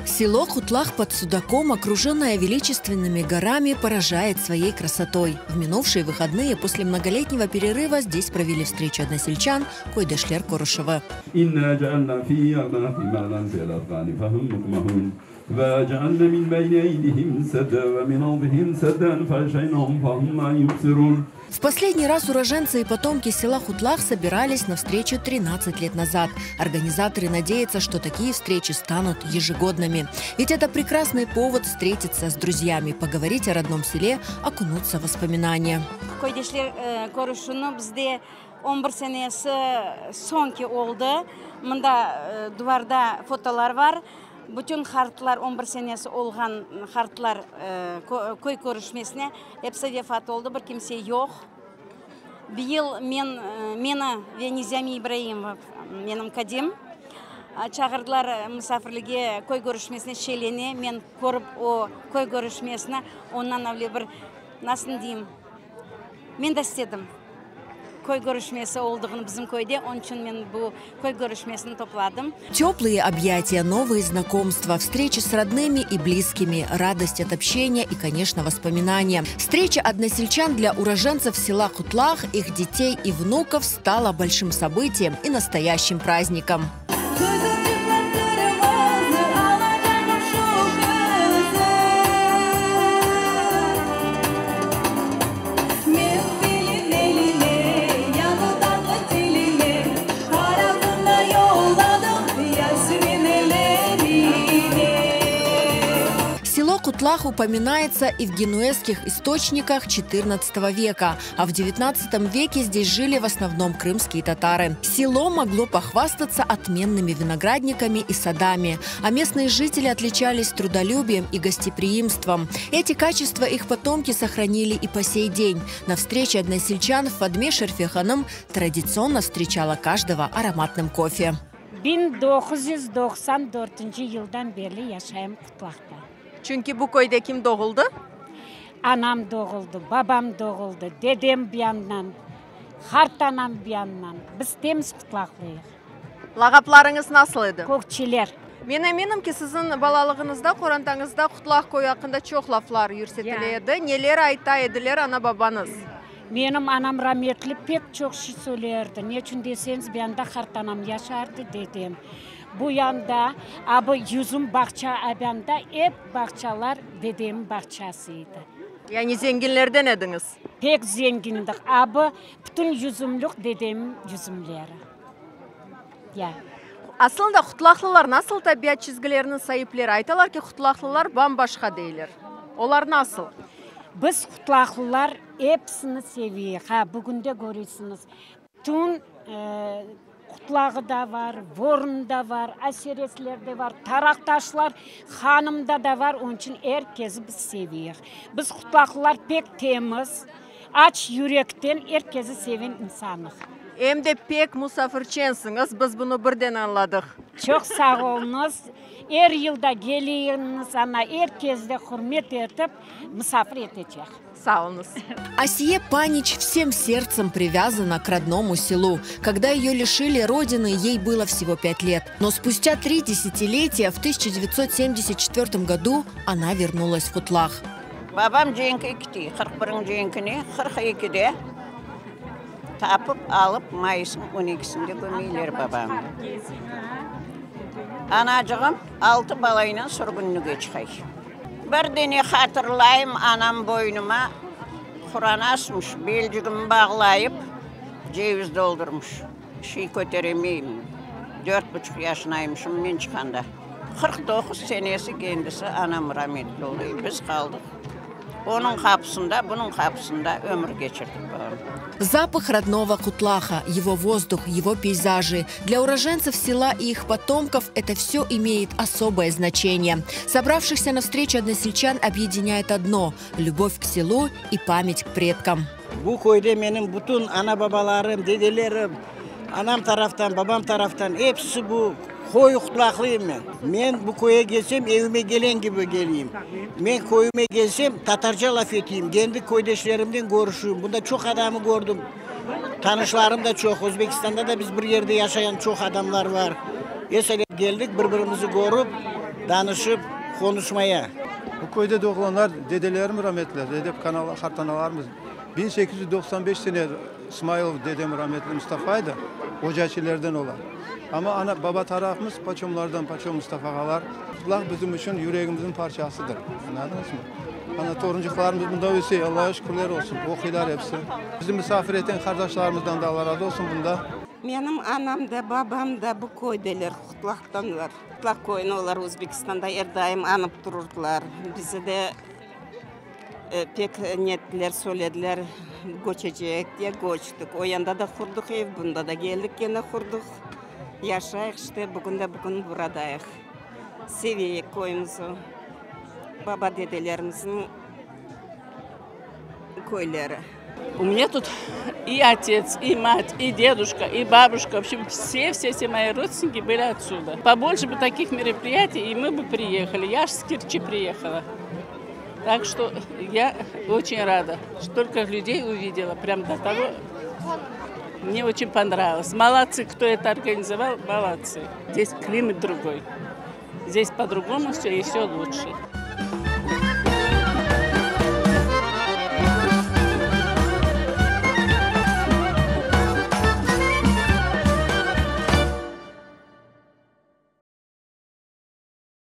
Село Кутлах под Судаком, окруженное величественными горами, поражает своей красотой. В минувшие выходные после многолетнего перерыва здесь провели встречу односельчан Койдашлер Корушева. В последний раз уроженцы и потомки села Хутлах собирались на встречу 13 лет назад. Организаторы надеются, что такие встречи станут ежегодными. Ведь это прекрасный повод встретиться с друзьями, поговорить о родном селе, окунуться в воспоминания. Köydeşler körüşüvi bizde 11 senesi soñki oldı. Mında duvarda fotolar bar. Bütün qartlar 11 senesi olğan qartlar köy körüşmesine episi vefat oldı, bir kimse yoq. Bıyıl men meni ve Nizami İbraimov, menim kadem, çağırdılar musafirlige köy körüşmesine Şeleni. Men körip o köy körüşmesini, ondan avle bir, nasıl deyim, men de istedim köy körüşmesi olduğını bizim köyde, onıñ içün men bu köy körüşmesini topladım. Теплые объятия, новые знакомства, встречи с родными и близкими, радость от общения и, конечно, воспоминания. Встреча односельчан для уроженцев села Кутлах, их детей и внуков стала большим событием и настоящим праздником. Село Кутлах упоминается и в генуэзских источниках XIV века, а в XIX веке здесь жили в основном крымские татары. Село могло похвастаться отменными виноградниками и садами, а местные жители отличались трудолюбием и гостеприимством. Эти качества их потомки сохранили и по сей день. На встрече односельчан Фадме Шерфеханым традиционно встречала каждого ароматным кофе. 1994 yıldan berli yaşayım Qutlaqta. Çünki bu köyde kim doğuldı? Anam doğuldı, babam doğuldı, dedem bir yandan, qartanam bir yandan. Biz temiz Qutlaqlıyıq. Lağaplarıñız nasıl edi? Kökçiler. Men eminim ki, siziñ balalığıñızda, qorantañızda Qutlaq köyü aqqında çoq laflar yürsetile edi. Neler ayta ediler ana-babañız? Menim anam rametli pek çoq şey söylerdi. Ne içün deseñiz, bu yanda qartanam yaşardı, dedem. Bu yanda, a bu yüzüm bağça abânda ep bağçalar dedemniñ bağçası edi. Yani zenginlerden ediñiz? Pek zengindik. A bu bütün yüzümlük dedemniñ yüzümleri. Ya. Aslında qutlaqlılar nasıl tabiat çizgileriniñ saipleri? Aytalar ki, qutlaqlılar bam-başqa deyler. Olar nasıl? Biz qutlaqlılar episini seviyik. Ha, bugün de körüsiñiz, bütün qutlağı da bar, vorun da bar, aseresler de bar, taraqtaşlar hanımda da bar, onıñ içün er kezi biz seviyik. Biz qutlaqlılar pek temiz, aç yürekten er kezi seven insanıq. Em de pek musafirçensiñiz, biz bunı birden añladıq. Çoq sağ oluñız. Er yıl da keliñiz, ana, er kezdi hürmet etip musafir etecek. Sağ oluñız. Асие Панич всем сердцем привязана к родному селу. Когда ее лишили родины, ей было всего пять лет. Но спустя три десятилетия, в 1974 году, она вернулась в Хутлах. Babam cenkke ketti, 41 cenkine, 42-de tapıp alıp mayısnıñ 12-sinde kömeyler babamnı. Anacığım altı balayla sürgünlikke çıqay. Bir dene hatırlayım, anam boynuma Quran asmış, belcigimni bağlayıp, ceviz doldurmış. Şiy köteremeyim, dört buçuq yaşınaymışım men çıqqanda. 49 senesi kendisi anam rametli oldı, biz qaldıq. Onıñ qapısında, bunıñ qapısında ömür keçirdik babam. Запах родного Кутлаха, его воздух, его пейзажи. Для уроженцев села и их потомков это все имеет особое значение. Собравшихся на встречу односельчан объединяет одно – любовь к селу и память к предкам. Bu köyde menim bütün ana-babalarım, dedelerim, anam taraftan, babam taraftan episi bu qoyu qutlaqlıyım men. Men bu köyge kelsem, evime kelen kibi keleyim. Men köyüme kelsem, tatarca laf eteyim, kendi köydeşlerimden körüşeyim. Bunda çoq adamı kördim, tanışlarım da çoq. Özbekistanda da biz bir yerde yaşayan çoq adamlar bar. Eselep keldik, bir-birimizni körip. Danışıp qonuşmaya. Bu köyde doğğanlar dedelerim rametli, dedem, qartanalarımız. 1895 sene Smailov dedem rametli Mustafa edi, ocaçilerden ola. Amma ana, baba tarafımız Paçomlardan, Paçom Mustafa ağalar. Qutlaq bizim içün yüregimizniñ parçasıdır, añladıñızmı? Ana, torunçıqlarımız mında öse, Allağa şükürler olsun, oquylar episi. Bizi misafir eten qardaşlarımızdan da Alla razı olsun bunda. Menim anam da, babam da bu köydeler, Qutlaqtanlar. Qutlaq köyüni olar Özbekistanda er daim añıp tururdılar. Bizi de pek nettiler, söylediler, köçecek diye, köçtik. O yanda da qurdıq ev, bunda da keldik kene qurdıq. Yaşayıq işte, bugün de bugün buradayıq. Seveyik köyümizi, baba-dedelerimizniñ köyleri. У меня тут и отец, и мать, и дедушка, и бабушка. В общем, все-все-все мои родственники были отсюда. Побольше бы таких мероприятий, и мы бы приехали. Я аж с Керчи приехала. Так что я очень рада, столько людей увидела. Прям до того мне очень понравилось. Молодцы, кто это организовал, молодцы. Здесь климат другой. Здесь по-другому все и все лучше.